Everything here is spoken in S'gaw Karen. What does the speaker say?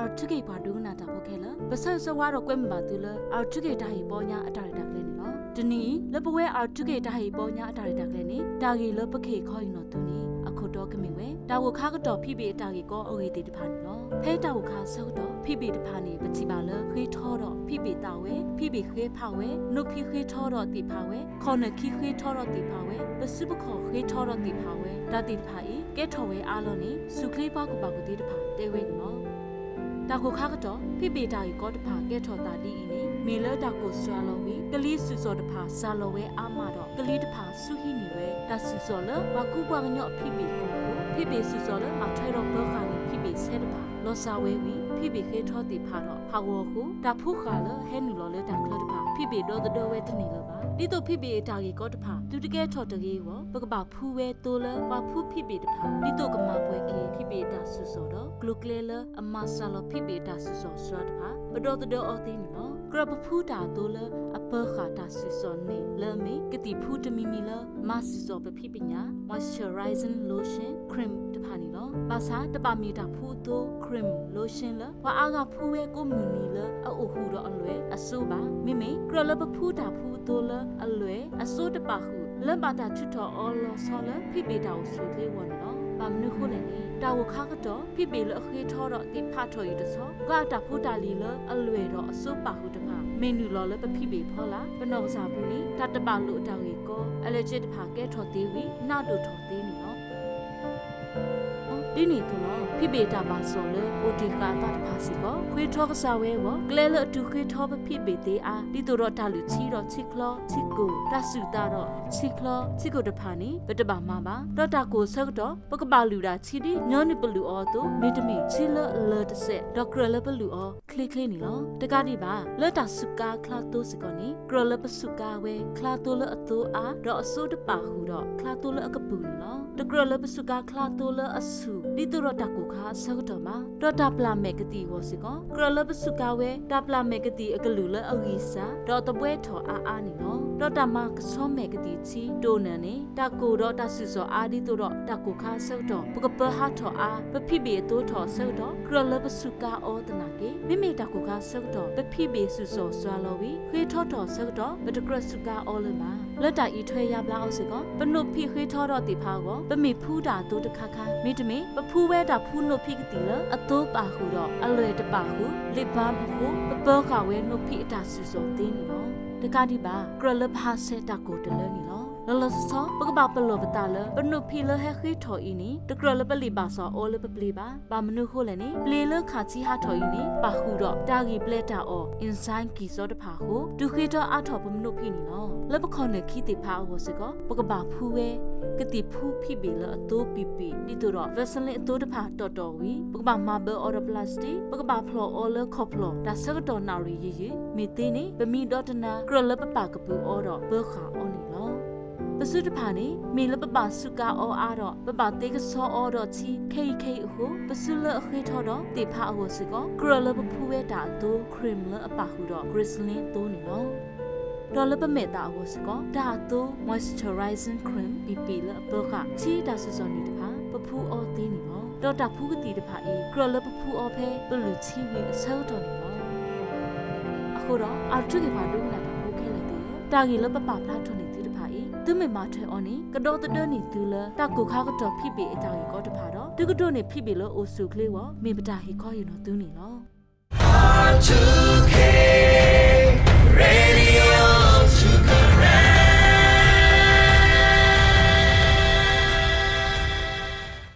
R two K ပှၤဒိကနၣ်တၢ်ဖိခဲလၢာ်, ပဆၢဂ့ၤဆၢဝါဒီးကွဲမုာ်ဘၣ်သုလၢ R two K တၢ်ဟ့ၣ်ပီညါအတၢ်ရဲၣ်တၢ်ကျဲၤန့ၣ်လီၤ. တနံၤအံၤ လၢပဝဲ R two K တၢ်ဟ့ၣ်ပီညါအတၢ်ရဲၣ်တၢ်ကျဲၤန့ၣ် တၢ်ဂ့ၢ်လၢပကဟ့ၣ်ခီဟ့ၣ်နီၤသုန့ၣ် အခိၣ်တီကမ့ၢ်ဝဲ တၢ်ဂိၢ်ခါကတီၢ်ဖံးဘ့ၣ်အတၢ်ဂ့ၢ်ကီအဂ့ၢ်သ့ၣ်တဖၣ်န့ၣ်လီၤ. ဖဲတၢ်ဂိၢ်ခါအဆၢကတီၢ် ဖံးဘ့ၣ်တဖၣ်န့ၣ် ပထံၣ်ဘၣ်လၢ ဃ့ထီဒီး ဖံးဘ့ၣ်သးဝဲ, ဖံးဘ့ၣ်ဃဲဖးဝဲ, နိၣ်ဖံးဃ့ထီဒီးသ့ၣ်ဖးဝဲ, ခီၣ်နၢၣ်ခံဃ့ထီဒီးသ့ၣ်ဖးဝဲ, ပစုပခီၣ်ဃ့ထီဒီးသ့ၣ်ဖးဝဲ, တၢ်သ့ၣ်တဖၣ်အံၤ ကဲထီၣ်ဝဲအါလီၤန့ၣ် ဆူၣ်ချ့ပှၤကူၣ်ဘၣ်ကူၣ်သ့တဖၣ်တဲဝဲန့ၣ်လီၤ. တၢ်ဂိၢ်ခါကတီၢ် ဖံးဘ့ၣ်တၢ်ဂ့ၢ်ကီတဖၣ်ကဲထီၣ်သးဒ်အံၤန့ၣ် မ့ၢ်လၢတၢ်ကိၢ်စှၤလီၤဝံၤ ကလံၤစုၣ်စီၣ်တဖၣ်စှၤလီၤဝဲအါမးဒီး ကလံၤတဖၣ်ဆူဟံးန့ၢ်ဝဲ တၢ်စုၣ်စီၣ်လၢပှၤကူပှၤကညီအဖံးဘ့ၣ်အဃိ, ဖံးဘ့ၣ်စုၣ်စီၣ်လၢဘၣ်ထွဲဒီးပၢၤဃာ်န့ၣ် ဖံးဘ့ၣ်ဆဲတဖၣ် လီၤစှၤဝဲဝံၤ ဖံးဘ့ၣ်ဃ့ထီသ့ၣ်ဖးဒီးဟးဂီၤအဃိ တၢ်ဖှူဃာ်လၢဟဲနုာ်လီၤလၢတၢ်ချၢတဖၣ် ဖံးဘ့ၣ်ဒီသဒၢဝဲတန့ၢ်လၢၤဘၣ်. ဒ်သိးဖံးဘ့ၣ်အတၢ်ဂ့ၢ်ကီတဖၣ် သုတကဲထီၣ်တဂ့ၤအဂီၢ် ပကဘၣ်ဖှူဝဲသိလၢ ပှၤဖှူဖံးဘ့ၣ်တဖၣ် ဒ်သိးကမၤပှဲၤက့ၤ ဖံးဘ့ၣ်အတၢ်စုၣ်စီၣ်ဒီး ကျိၤကျဲလၢအမၤစှၤလီၤဖံးဘ့ၣ်အတၢ်စုၣ်စီၣ်စှၤတဖၣ် ပဒီသဒၢအီၤသ့န့ၣ်လီၤ. ကြၢးပဖှူတၢ်အသိလၢအပၢၤဃာ်တၢ်စုၣ်စီၣ်န့ၣ် လၢအမ့ၢ် ကသံၣ်ဖှူတမံၤမံၤလၢ မၤစုၣ်စီၣ်ပဖံးဘ့ၣ်ညါ moisturizing lotion, cream တဖၣ်န့ၣ်လီၤ. ဘၣ်ဆၣ်တဘၣ်မ့ၢ်တၢ်ဖှူအသိ cream, lotion လၢ ပှၤအါဂၤဖှူဝဲကိးမုၢ်နံၤလၢအအိၣ်ဟူးဒီးအလွဲၢ်အစိဘၣ်. မ့မ့ၢ်ကြၢးလၢပဖှူတၢ်ဖှူအသိလၢအလွဲၢ်အစိတပာ်ဃုာ် လၢဘၣ်တၢ်ထုးထီၣ်အီၤလီၤဆီလၢ ဖံးဘ့ၣ်တၢ်အိၣ်ဆူၣ်အိၣ်ချ့အဂီၢ်န့ၣ်လီၤ. ဘၣ်မနုၤအဃိလဲၣ်န့ၣ် တၢ်ဂိၢ်ခါကတီၢ် ဖံးဘ့ၣ်လၢအဃ့ထီဒီးသ့ၣ်ဖးထီၣ်အံၤတဆီ ပှၤအတၢ်ဖိတၢ်လံၤလၢအလွဲၢ်ဒီးအစိပာ်ဃုာ်တဖၣ် မ့ၢ်နုာ်လီၤလၢပဖံးဘ့ၣ်အဖီလာ် ပနီၢ်ကစၢ်အပူၤန့ၣ် တၢ်တဘၣ်လိာ်အတၢ်ဂ့ၢ်ကီ အလဲၤက့တဖၣ်ကဲထီၣ်သ့ဝံၤ နးဒိၣ်ထီၣ်သ့န့ၣ်လီၤ. ဒ်န့ၣ်အသိးလီၤ. ဖံးဘ့ၣ်တၢ်ဘၣ်စီၣ်လၢအိၣ်တ့ၢ်ဃာ်အသးတဖၣ်စ့ၢ်ကီး ဃ့ထီကစၢ်ဝဲအဂီၢ် ကျဲလၢအတုၤဃ့ထီပဖံးဘ့ၣ်သ့အါ ဒ်သိးဒီးတၢ်လုၢ်ထံဒီးထံချီထံကိၢ် တၢ်စူၢ်သးဒီးထံချီထံကိၢ်တဖၣ်န့ၣ် ပတဘၣ်မၤဘၣ်. ဒီးတၢ်ကိၢ်အဆၢကတီၢ် ပကဘၣ်လုၢ်ဒၣ်ထံဒ်ညီနုၢ်ပလုၢ်အီၤအသိး မ့တမ့ၢ်ထံလၢအလၢာ်တစဲး ဒီးကြၢးလၢပလုၢ်အီၤချ့ချ့န့ၣ်လီၤ. တကးဒံးဘၣ် လၢတၢ်စူးကါချါသိစ့ၢ်ကီးန့ၣ် ကြၢးလၢပစူးကါဝဲ ချါသိလၢအသိအါ ဒီးအစိတပာ်ဃုာ်ဒီး ချါသိလၢအကပုာ်န့ၣ်လီၤ. တကြၢးလၢပစူးကါချါသိလၢအဆူၣ် ဒ်သိးဒီးတၢ်ကိၢ်ခါအဆၢကတီၢ်ဘၣ်. ဒီးတၢ်ပျၢ်မဲာ်ကသံၣ်အဂီၢ်စ့ၢ်ကီး ကြၢးလၢပစူးကါဝဲ တၢ်ပျၢ်မဲာ်ကသံၣ်အကလုၢ်လၢအဂံၢ်စၢ် ဒီးအသဘှဲထီၣ်အါအါန့ၣ်လီၤ. ဒီးတၢ်မၤကဆှီမဲာ်ကသံၣ်ထံ တိၢ်နၢ်န့ၣ် တၢ်ကိၢ်ဒီးတၢ်စူၣ်စီၣ်အါ ဒ်သိးဒီးတၢ်ကိၢ်ခါအဆၢကတီၢ် ပကပၢၤဟးထီၣ်အါ ပဖံးဘ့ၣ်အသိထီၣ်အဆၢကတီၢ် ကြၢးလၢပစူးကါအီၤသနာ်က့ မ့မ့ၢ်တၢ်ကိၢ်ခါအဆၢကတီၢ် ပဖံးဘ့ၣ်စူၣ်စီၣ်စှၤလီၤဝံၤ ဃ့ထီထီၣ်အဆၢကတီၢ် ပတကြၢးစူးကါအီၤလၢၤဘၣ်. လၢတၢ်အံးထွဲယါဘျါအီၤစ့ၢ်ကီး ပနိၣ်ဖံးဃ့ထီဒီးသ့ၣ်ဖးအဂီၢ် ပမ့ၢ်ဖှူတၢ်အသိတခါခါ မ့တမ့ၢ် ပဖှူဝဲတၢ်ဖှူနိၣ်ဖံးကသံၣ်လၢ အသိပာ်ဃုာ်ဒီး အလွဲၢ်တပာ်ဃုာ် lip balm အဃိ ပပၢၤဃာ်ဝဲနိၣ်ဖံးအတၢ်စူၣ်စီၣ်သ့န့ၣ်လီၤ. တကးဒံးဘၣ် ကြၢးလၢပဟးဆှဲးတၢ်ကိၢ်တလၢန့ၣ်လီၤ. လီၤလီၤဆီဆီ ပကဘၣ်ပလီၢ်ပသးလၢ ပနိၣ်ဖံးလၢဟဲဃ့ထီၣ်အံၤန့ၣ် တကြၢးလၢပလံာ်ဘၣ်စီၣ်အီၤလၢပပျ့ၤဘၣ်. ဘၣ်မနုၤအဃိလဲၣ်န့ၣ် ပျ့ၤလၢခးဆံဟးထီၣ်အံၤန့ၣ် ပာ်ဃုာ်ဒီးတၢ်ဂံၢ်ဘျဲးတၢ်အီၣ် enzyme ကံၢ်စီတဖၣ်အဃိ တုၤဃ့ထီအါထီၣ်ပနိၣ်ဖံးန့ၣ်လီၤ. လၢပခီၣ်နၢၣ်ခံသ့ၣ်ဖးအဂီၢ်စ့ၢ်ကီး ပကဘၣ်ဖှူဝဲ ကသံၣ်ဖှူဖံးဘ့ၣ်လၢအသိပံာ်ပံာ် ဒ်သိးဒီး Vaseline အသိတဖၣ်တီၢ်တီၢ်ဝံၤ ပကဘၣ်မၤဘၢအီၤဒီး plastic ပကဘၣ်ဖျီၣ်အီၤလၢခီၣ်ဖျီၣ် တၢ်ဆၢကတီၢ်နၣ်ရံၣ်ယံာ်ယံာ် မ့ၢ်သ့န့ၣ် ပမံဒီတနၤ ကြၢးလၢပပာ်ကပုာ်အီၤဒီးပၢၤဃာ်အီၤန့ၣ်လီၤ. ပစုတဖၣ်န့ၣ် မ့ၢ်လၢပဘၣ်စူးကါအီၤအါဒီး ပဘၣ်သ့ကဆှီအီၤဒီးထံ ခဲအံၤခဲအံၤအဃိ ပစုလၢအဃ့ထီဒီးသ့ၣ်ဖးအဂီၢ်စ့ၢ်ကီး ကြၢးလၢပဖှူဝဲတၢ်အသိ cream လၢအပာ်ဃုာ်ဒီး glycerin အသိန့ၣ်လီၤ. ဒီးလၢပမဲာ်သၣ်အဂီၢ်စ့ၢ်ကီး တၢ်အသိ moisturizing cream ပံာ်ပံာ်လၢအပၢၤဃာ် ထံတၢ်စူၣ်စီၣ်နံၤတဖၣ် ပဖှူအီၤသ့န့ၣ်လီၤ. ဒီးတၢ်ဖှူကသံၣ်တဖၣ်အံၤ ကြၢးလၢပဖှူအီၤဖဲပလုၢ်ထံဝံၤအဆၢကတီၢ်န့ၣ်လီၤ. အဃိဒီး အၣ်ထူက့ၤပှၤဒိကနၣ်တၢ်ဖိခဲလၢာ်သ့ၣ်ဧၢ, တၢ်ဂ့ၢ်လၢပပာ်ဖျါထီၣ်န့ၢ်သုတဖၣ်အံၤ သုမ့ၢ်မၤထွဲအီၤန့ၣ် ကဒီသဒၢန့ၢ်သုလၢ တၢ်ကိၢ်ခါကတီၢ်ဖံးဘ့ၣ်အတၢ်ဂ့ၢ်ကီတဖၣ်ဒီး သုကဒိးန့ၢ်ဖံးဘ့ၣ်လၢအိၣ်ဆူၣ်အိၣ်ချ့အဂီၢ် မ့ၢ်ပတၢ်ဟ့ၣ်ခီဟ့ၣ်နီၤသုန့ၣ်လီၤ.